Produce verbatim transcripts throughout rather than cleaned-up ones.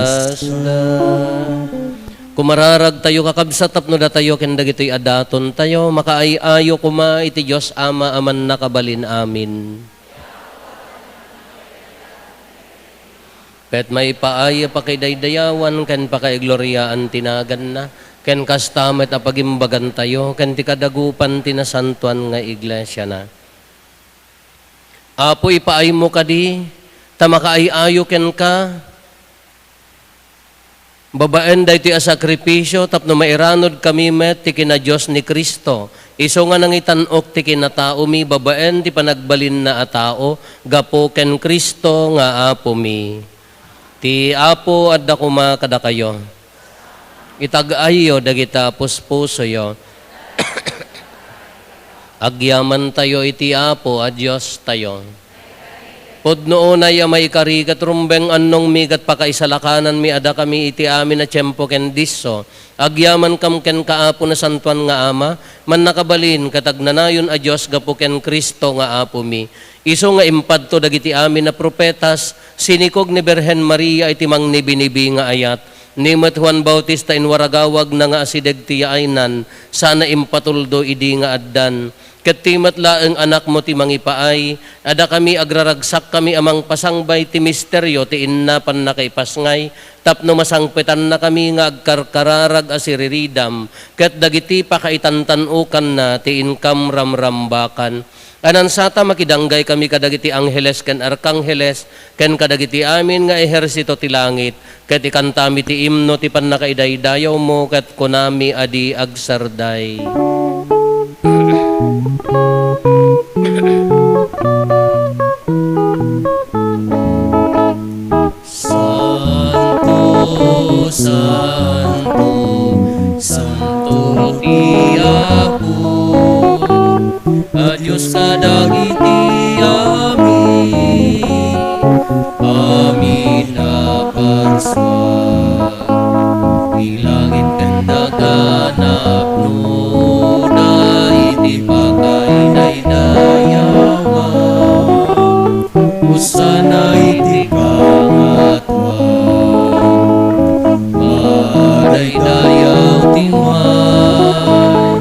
Asda. Kumararagtayo, kakabsat, tapno datayo ken dagitoy a datontayo, makaay-ayo koma iti Dios Ama a Mannakabalin Amin. Ket maipaay a pakidaydayawan ken pakaigloriaan ti naganna, ken kasta met a pagimbagantayo ken ti kadagupan ti nasantoan nga iglesiana. Apo, ipaaymo kadi ta makaay-ayo kenka babaen daytoy a sakrifisio tapno mairanudkami met ti kinadios ni Cristo, isu nga nangitan-ok ti kinataomi babaen ti panagbalinna a tao gapu ken Cristo nga Apomi. Ti Apo adda koma kadakayo. Itag-ayyo dagita puspusoyo. Agyamantayo iti Apo a Diostayo. Pudno unay a maikari ket rumbeng annongmi ket pakaisalakananmi a dakami iti amin a tiempo ken disso. Agyamankam kenka, Apo, Nasantoan nga Ama, Mannakabalin ket Agnanayon a Dios gapu ken Cristo nga Apomi. Isu nga impadto dagiti amin a profetas, sinikog ni Birhen Maria iti mangnibinibi nga ayat, ni met Juan Bautista inwaragawagna nga asideg ti yaaynan, sana impatuldo idi nga addan. Ket ti met laeng Anakmo ti mangipaay, a dakami agraragsakkami a mangpasangbay ti misterio ti inna pannakaipasngay, tapno masangpetannakami nga agkarkararag a siriridam, ket dagiti pakaitantan-okanna ti inkam ramrambakan. Anansata makidanggay kami kadagiti angheles ken arkangheles, ken kadagiti amin nga ehersito ti langit, ket ikantami ti imno ti pannakaidaydayawmo, ket kunami a di agsarday. Santo, santo, santo ti Apo, a Dios kadagiti amin, amin a parsua. Ti langit ken daga napnoda iti pakaidaydayawan. Hosanna iti kangatoan. Madaydayaw ti umay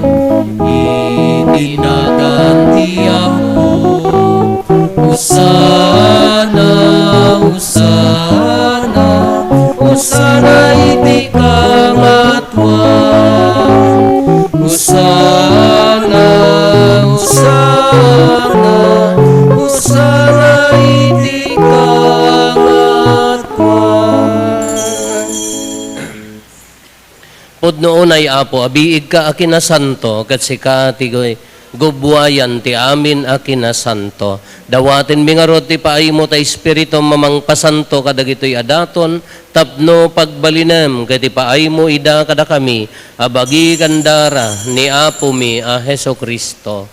iti nagan ti Apo. Hosanna, Hosanna, Hosanna iti kangatoan. Hosanna, Hosanna, Hosanna iti kangatoan. Pudno unay, Apo, a biigka a kinasanto, ket sika ti gu-, gubbuayan ti amin a kinasanto. Dawatenmi ngarud ti paaymo ta Espiritum a mangpasanto kadagitoy a daton, tapno pagbalinem ket ipaaymo ida kadakami a bagi ken dara ni Apomi a Jesu-Cristo.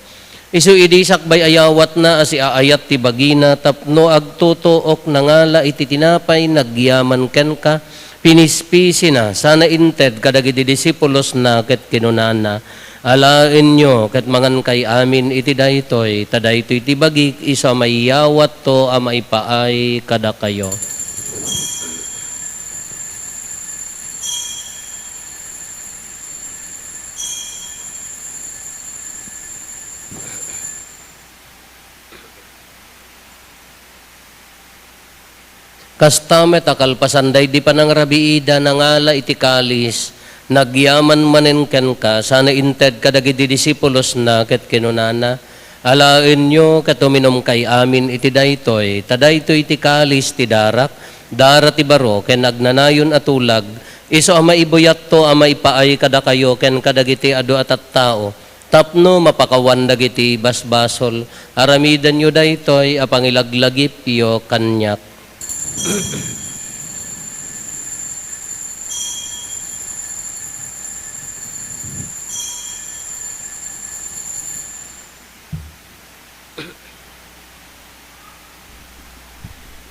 Isu idi sakbay a yawatna a siaayat ti bagina tapno agtutuok nangala iti tinapay nagyaman kenka, pinispisina, sana inted kadagiti disipulosna ket kinunana, "Alaenyo ket mangankay amin iti daytoy, ta daytoy ti bagik isu a maiyawatto a maipaay kadakayo." Kasta met a kalpasan daydi panangrabiida, nangala iti kalis, nagyaman manen kenka, sana inted kadagiti disipulosna ket kinunana, "Alaenyo ket uminumkay amin iti daytoy, ta daytoy ti kalis ti darak, dara ti baro ken agnanayon a tulag, isu a maibuyatto a maipaay kadakayo ken kadagiti adu a tattao, tapno mapakawan dagiti basbasol. Aramidenyo daytoy a pangilaglagipyo kaniak."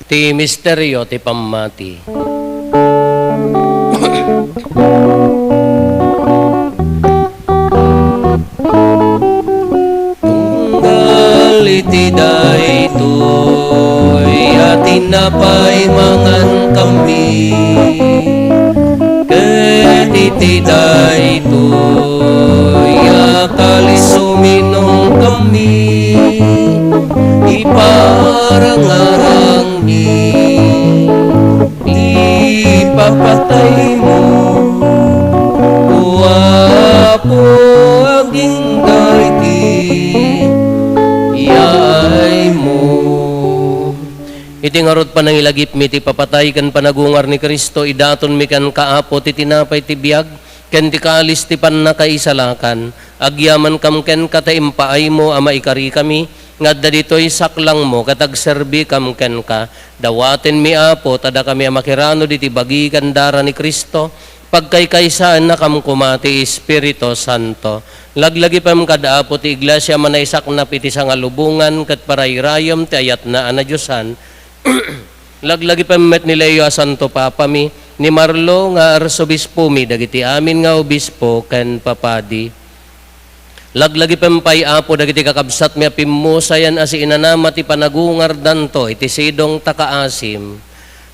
Ti misterio ti pammati. Tunggal iti daytoy a tinapay mangankami, Ti daytoy a kalis uminumkami, iparangarangmi ti papataymo, O Apo, agingga iti yaaymo. Iti ngarud panangilagipmi ti papatay ken panagungar ni Cristo, idatonmi kenka, Apo, ti tinapay ti biag ken ti kalis ti pannakaisalakan. Agyamankam kenka ta impaaymo a maikarikami nga adda ditoy saklangmo ket agserbikam kenka. Dawatenmi, Apo, ta dakami a makiranod iti bagi ken dara ni Cristo, pagkaykaysaennakam koma ti Espiritu Santo. Laglagipem kad Apo ti Iglesia a manaisaknap iti sangalubongan ket parayrayem ti ayatna a nadiosan. Laglagipem met ni Leo a Santo Papami, ni Marlo nga Arsobispomi, dagiti amin nga obispo ken papadi. Laglagipem pay, Apo, dagiti kakabsatmi a pimmusayan a siinanama ti panagungardanto iti sidong ta kaasim.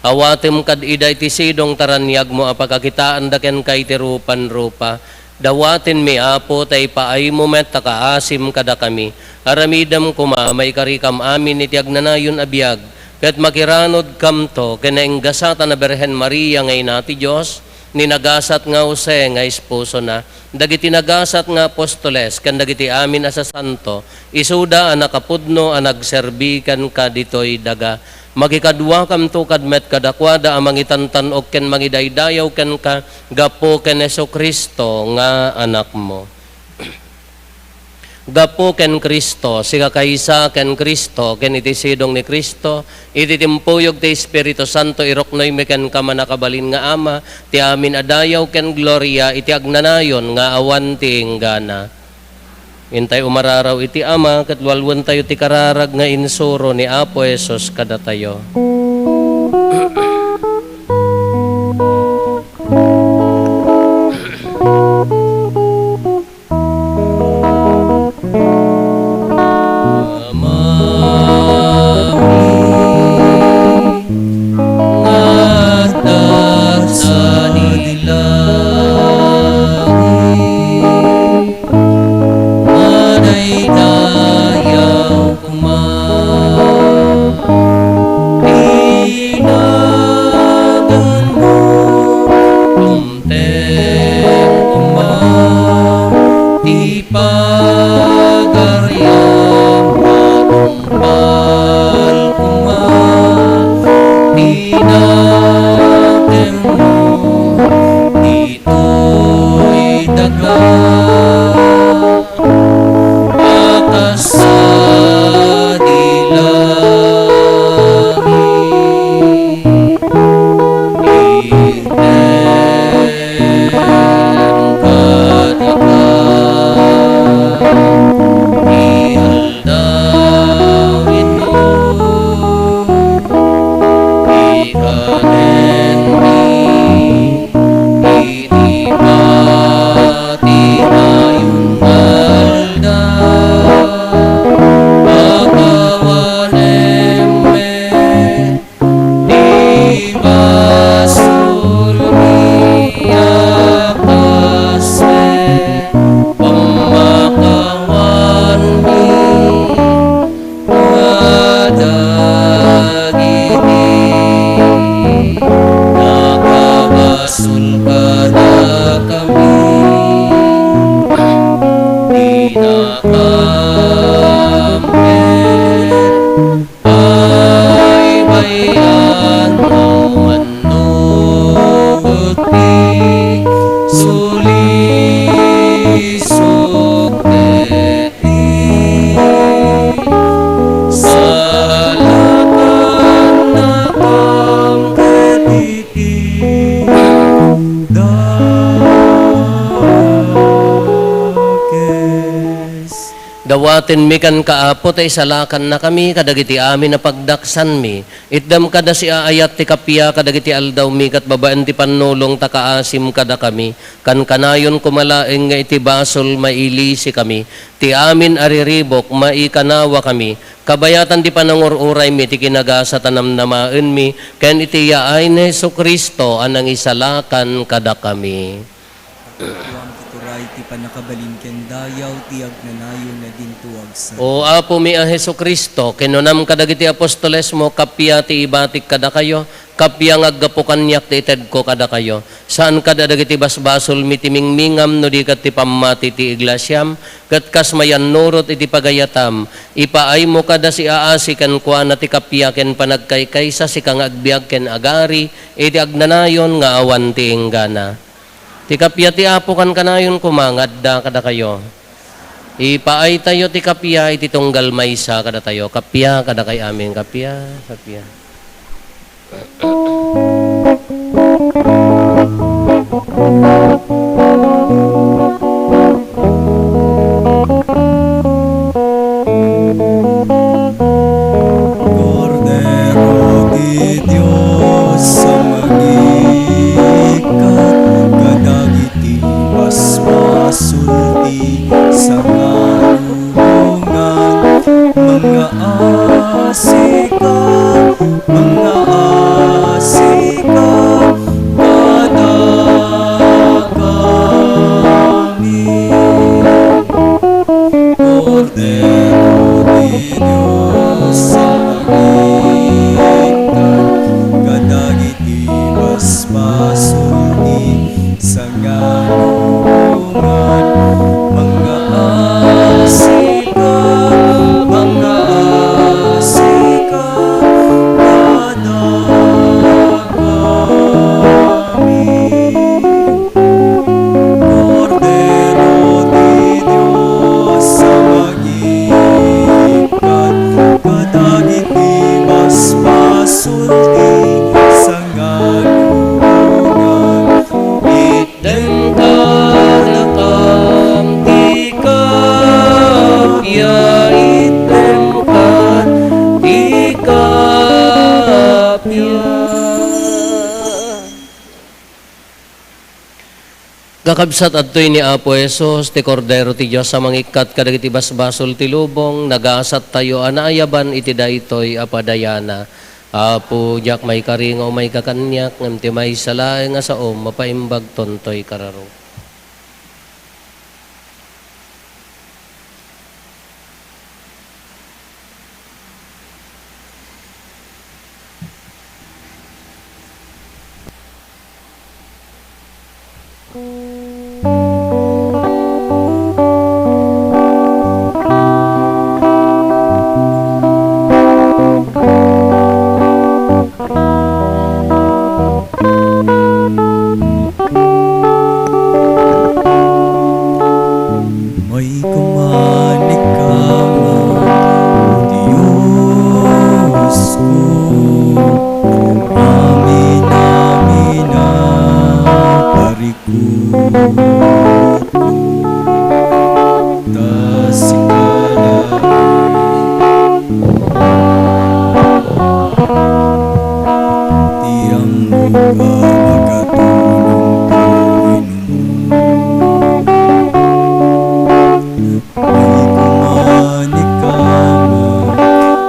Awatem kad ida iti sidong ta raniagmo a pakakitaanda kenka iti rupan-rupa. Dawatenmi, Apo, ta ipaaymo met ta kaasim kadakami. Aramidem koma a maikarikam amin iti agnanayon a biag, ket makiranodkamto ken nainggasatan a Birhen Maria nga Ina ti Dios, ni nagasat nga Jose nga esposona, dagiti nagasat nga apostoles, ken dagiti amin a sasanto, isuda a nakapudno a nagserbi kenka ditoy daga. Makikaduakamto kad met kadakuada a mangitantan-ok ken mangidaydayaw kenka gapu ken Jesu-Cristo nga Anakmo. Gapu ken Cristo, sika kaysa ken Cristo, ken iti sidong ni Cristo, iti timpuyog ti Espiritu Santo, iruknoymi kenka, mannakabalin nga Ama, ti amin a dayaw ken gloria iti agnanayon nga awan ti inggana. Intay umararaw iti Ama, ket walwentayo ti kararag nga insuro ni Apo Jesus kadatayo. Amami, nga adda sadi langit, madaydayaw koma ti naganmo, dumteng koma ti pagariam, matungpal koma ti natengmo ditoy daga. A kas sadi langit, item kadaka ti aldaw ito, ikanenmi iti patinayon nga aldaw, pakawanem met ti basolmi a kas met pammakawanmi. Kadagiti nakabasol kadakami, dinakam met baybay-an, no mannukot ti sulisok ket Dawatenmi kenka, Apo, ta isalakannakami kadagiti amin a pagdaksanmi. Itdem kada siaayat ti kappia kadagiti aldawmi ket babaen ti pannulong ta kaasim kadakami. Kankanayon koma laeng nga iti basol mailisikami. Ti amin a riribuk, maikanawakami. Kabayatan ti panangur-uraymi ti kinagasat a namnamaenmi, ken iti yaay ni Jesu-Cristo a nangisalakan kadakami. Awan ti turay ti pannakabalin ken dayaw ti agnanayon a dinto agsa. O Apomi a Jesu-Cristo, kinunam kadagiti apostolesmo, "Kappia ti ibatik kadakayo, kappia nga aggapu kaniak ti itedko kadakayo." Saan kad a dagiti basbasolmi ti mingmingam no di ket ti pammati ti iglesiam, ket kas mayannurot iti pagayatam, ipaaymo kad a siaasi kenkuana ti kappia ken panagkaykaysa, sika nga agbiag ken agari iti agnanayon nga awan ti inggana. Ti kappia ti Apo kankanayon koma nga adda kadakayo. Ipaaytayo ti kappia iti tunggal maysa kadatayo. Kappia kadakay amin, kappia, kappia. Kordero ti Dios a mangikkat kadagiti basbasol ti sangalubongan, mangaasika, mangaasika kadakami. Kordero ti Dios a mangikkat kadagiti basbasol ti sangalubongan, mangaasika, mangaasika kadakami. Kordero ti Dios a mangikkat kadagiti basbasol ti sangalubongan, itdem kadakam ti kappia, itdem kad ti kappia. Kakabsat, adtoy ni Apo Jesus, ti Kordero ti Dios a mangikkat kadagiti basbasol ti lubong, nagasattayo a naayaban iti daytoy a padayana. Apo, diak maikari nga umayka kaniak, ngem ti maysa laeng a saom, mapaimbagton toy kararok. Mayko manik kama, O Diosko, amin-amin a parikutko, ta sika laeng ti ammoka makatulong ken Mayko manik kama,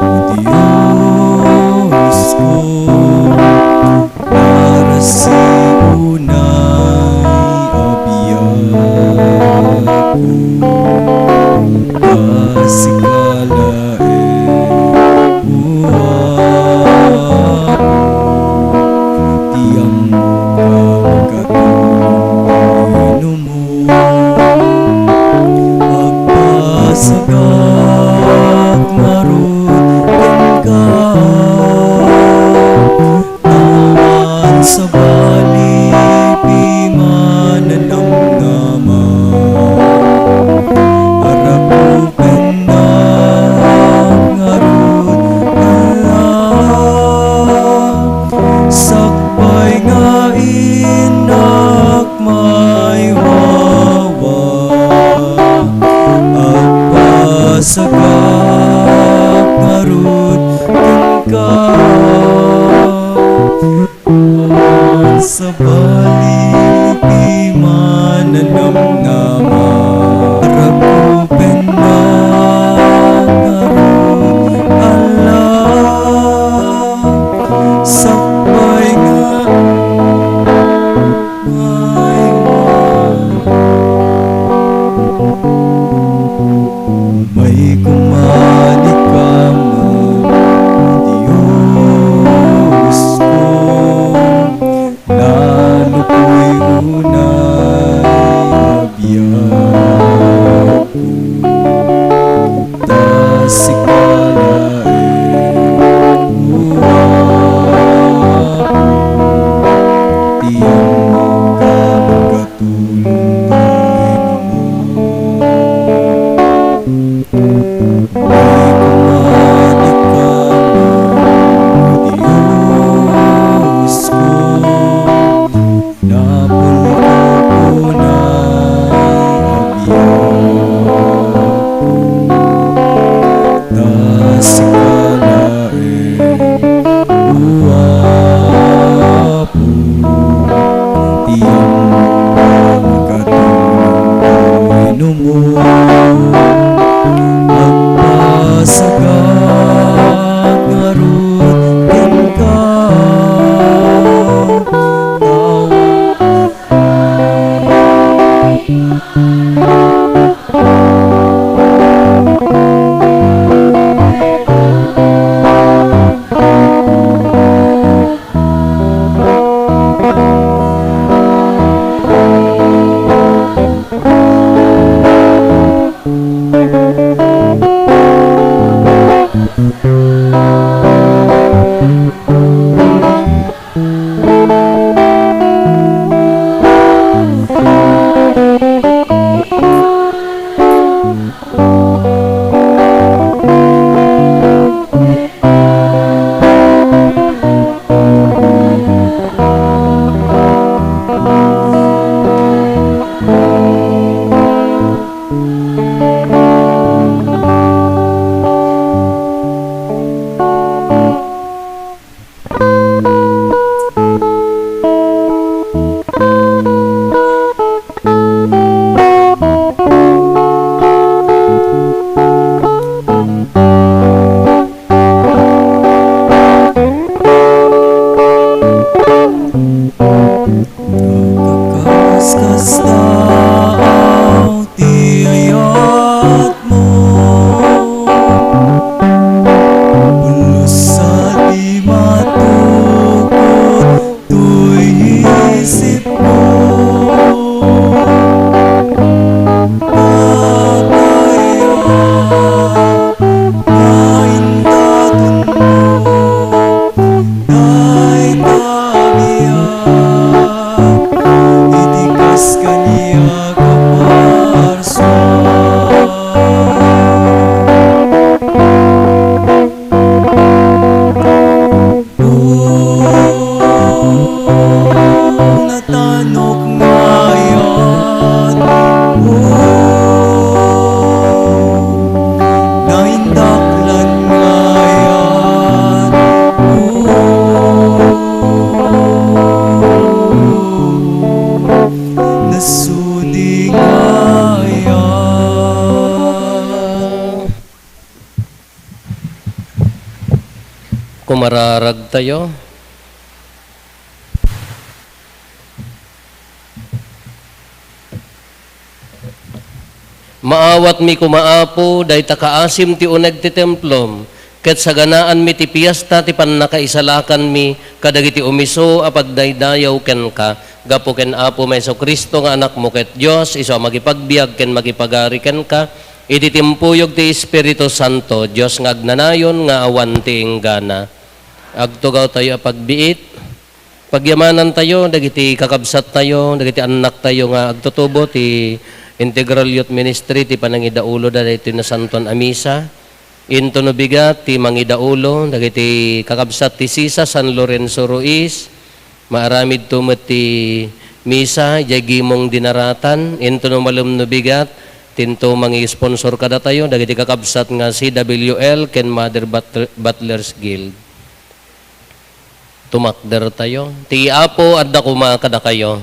O Diosko, para ti unay a biagko, ta sika laeng, O Apo, ti ammoka makatulong. Agpasagak ngarud kenka, awan sabali piman a namnama. Arakupennak ngarud, Allah, sakbay nga innak maywawa, agpasagak ngarud kenka. Awan sabali piman a namnama, arakupennak ngarud, Allah, sakbay nga maywawa. Nakaskasdaaw ti ayatmo, pulos sa di matukod toy isipmo. Papayaw nga indatonmo dayta a biag iti kas kaniak a parsua. O natanok nga ayat, o naindaklan nga ayat, o nasudi nga ayat. Kumararagtayo. Maawatmi koma, Apo, dayta kaasim ti uneg ti templom, ket saganaanmi ti piesta ti pannakaisalakanmi kadagiti umiso a pagdaydayaw kenka, gapu ken Apomi a Jesu-Cristo nga Anakmo ket Dios, isu a makipagbiag ken makipagari kenka, iti timpuyog ti Espiritu Santo, Dios nga agnanayon nga awan ti inggana. Agtugawtayo a pagbiit. Pagyamanantayo dagiti kakabsattayo, dagiti annaktayo nga agtutubo ti Integral Youth Ministry ti panangidauloda daytoy nasantoan a misa. Intono bigat ti mangidaulo dagiti kakabsat ti Sisa San Lorenzo Ruiz, maaramidto met ti misa idiay Gimong Dinaratan. Intono malem no bigat, tinto mangi-sponsor kadatayo dagiti kakabsat nga C W L ken Mother Butler-, Butlers Guild. Tumakdertayo. Ti Apo adda koma kadakayo.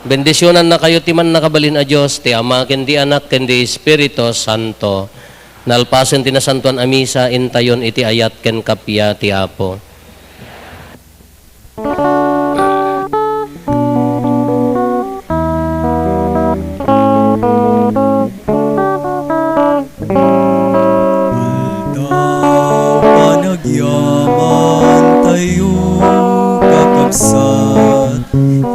Bendisionannakayo ti Mannakabalin a Dios, ti Ama, ken ti Anak, ken ti Espiritu Santo. Nalpasen ti nasantoan a misa, intayon iti ayat ken kappia ti Apo. Aldaw panagyamantayo, kakabsat,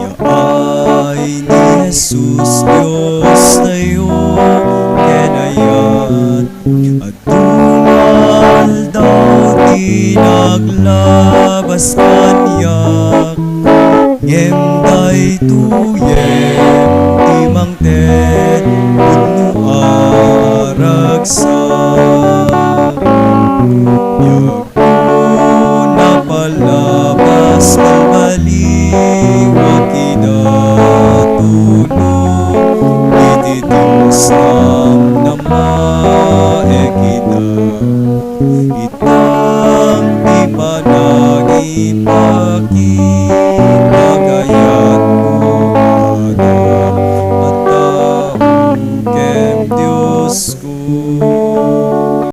yaay ni Jesus Diostayo ken ayat. Adu nga aldaw ti naglabas kaniak, ngem daytoyen ti mangted pudno a ragsak. Diakon a palabas, balbaliwak ida tulong iti Dios namnama, e kita. Itang ti panangipakita, gayatko a tao, ken Diosko.